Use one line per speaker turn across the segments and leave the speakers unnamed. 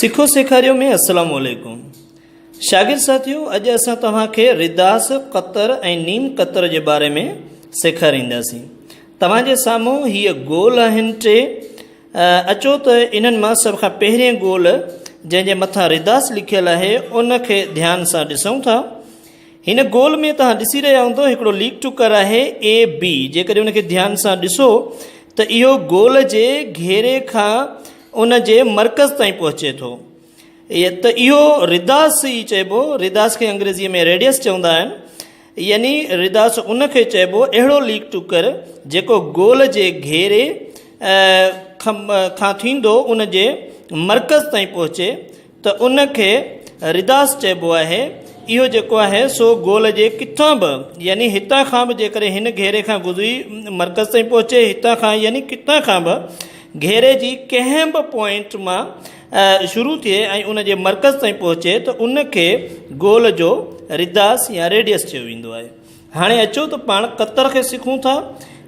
سکو سيکاريو ۾ السلام عليڪم شاگرد ساٿيو اڄ اسان توهان کي رداس قطر ۽ نيم قطر جي باري ۾ سيکارينداسين توهان جي سامهون هيء گول آهن ٽي اچو ته انهن مان سڀ کان پهرين گول جنهن جي مٿان رداس لکيل آهي ان کي ڌيان سان ڏسون ٿا هن گول ۾ توهان ڏسي رهيا هوندو هڪڙو ليڪ ٽڪر آهي اي بي جيڪڏهن ان کي ڌيان سان ڏسو ته اهو گول جي گهيري کان ان جي مرڪز تائين پهچي ٿو ته اهو رداس ئي چئبو رداس کي انگريزي ۾ ريڊيس چوندا آهن يعني رداس ان کي چئبو اهڙو ليڪ ٽڪر جيڪو گول جي گهيري کان ٿيندو ان جي مرڪز تائين پهچي ته ان کي رداس چئبو آهي. اهو جيڪو آهي سو گول جي ڪٿان به يعني هتان کان به جيڪڏهن هن گهيري کان گذري مرڪز تائين پهچي هتان کان يعني ڪٿان کان به گهيري جي ڪنهن به پوائنٽ مان شروع ٿئي ۽ ان جي مرڪز تائين پهچي ته ان کي گول جو رداس يا ريڊيس چيو ويندو آهي. هاڻي اچو ته پاڻ قطر کي سکون ٿا.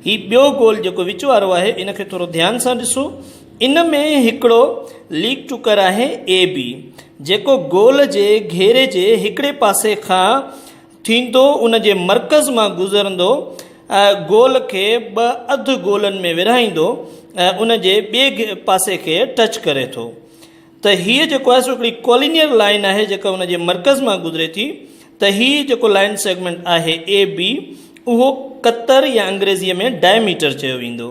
هي ٻيو گول جيڪو وچ وارو آهي ان کي ٿورو ڌيان سان ڏسو. ان ۾ هڪڙو ليڪ ٽڪر آهي اي بي جيڪو گول جي گهيري جي هڪڙي پاسي کان ٿيندو ان جي مرڪز مان گذرندو گول کي ٻه اڌ گولن ۾ ورهائيندو ان جي ٻئي پاسي کي ٽچ ڪري ٿو. ته هيء جيڪو آهي سو هڪڙي ڪولينيئر لائين آهي جيڪا ان جي مرڪز مان گذري ٿي ته هي جيڪو لائين سيگمينٽ آهي اي بي اهو قطر يا انگريزيء ۾ ڊائميٽر چيو ويندو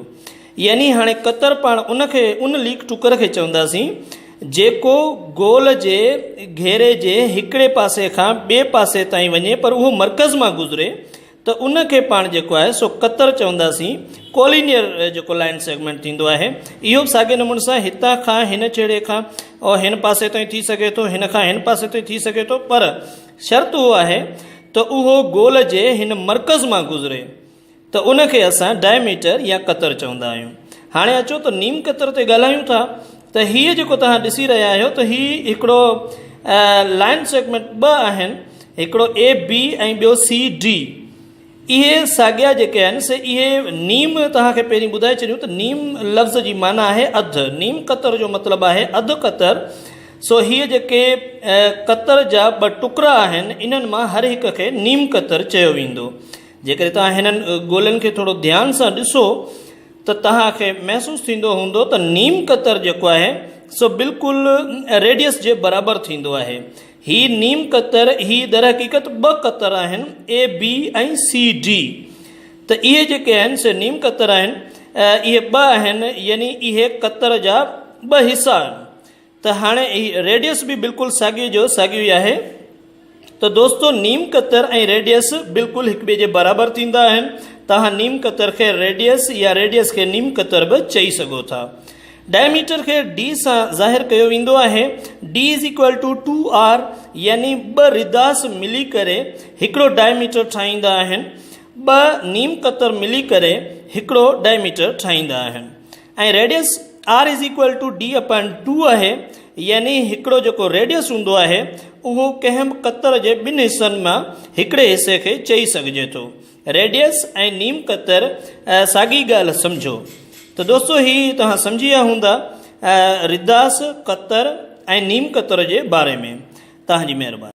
يعني هاڻي قطر پاڻ ان کي ان ليڪ ٽڪر کي چونداسين جيڪو گول جي گهيري جي هڪڙي پاسي کان ٻئي پاسي تائين وڃي پر اهو مرڪز مان گذري ته ان کي پاڻ جيڪو آهي سو قطر چونداسين. ڪولينيئر جيڪو لائين سيگمينٽ ٿيندو آهي اهو به ساڳئي نموني سان هتان کان هن ڇيڙي کان اور هن پاسي تائين ٿي سگهي ٿو هن کان هن پاسي تائين ٿي سگهي ٿو پر شرط اهو آهي ته اهو گول جي هن مرڪز مان گذري ته ان کي اسان ڊائميٽر يا قطر چوندا آهيون. هاڻي اچو ته نيم قطر تي ڳالهايون ٿا ته هيء جيڪو توهان ڏسي رهيا آهيو ته هي هڪڙو لائين سيگمينٽ ٻه آهن هڪڙو اي بي ۽ ٻيو سي ڊي اهي ساڳيا جيڪي آهن سي اهي نيم توهان کي پهرين ٻڌائي ڇڏيون ته نيم لفظ جي معنيٰ آهي اڌ نيم قطر جو مطلب آهي اڌ قطر سو هيء جيڪي قطر جا ٻه ٽڪرا آهن انهن مان هر هڪ کي نيم قطر چيو ويندو جيڪڏهن توهان هنن گولن کي ٿورو ڌيان سان ڏسو ته توهان کي محسوس ٿيندو هوندو ته نيم قطر جيڪو آهي سو بلڪل ريڊيس جي برابر ٿيندو آهي. هي نيم قطر هي درحقيقت ٻه قطر آهن اي بي ۽ سي ڊي ته اهي جيڪي آهن سي نيم قطر آهن اهي ٻه آهن يعني اهي قطر جا ٻه حصا آهن. ته هاڻي هي ريڊيس به بلڪل ساڳيو جو ساڳيو ئي آهي ته دوستو نيم قطر ۽ ريڊيس بلڪل هڪ ٻئي جي برابر ٿيندا آهن توهان نيم قطر کي ريڊيس يا ريڊيس کي نيم قطر به چئي سگهو ٿا ڊائميٽر کي ڊي سان ظاهر ڪيو ويندو آهي D is equal to two R يعني ٻه رداس ملي ڪري هڪڙو ڊائميٽر ٺاهيندا آهن ٻه نيم قطر ملي ڪري هڪڙو ڊائميٽر ٺاهيندا آهن ۽ radius R is equal to D upon 2 آهي يعني هڪڙو جيڪو ريڊيس هوندو آهي اهو ڪنهن به قطر جي ٻن حصن مان هڪڙي حصي کي چئي سگهجي ٿو. ريڊيس ۽ نيم قطر ساڳي ڳالهه سمجهو ته دوستو هي توهان سمجهي ويا هوندا رداس، قطر ۽ نيم قطر جي باري ۾ توهان جي مهرباني.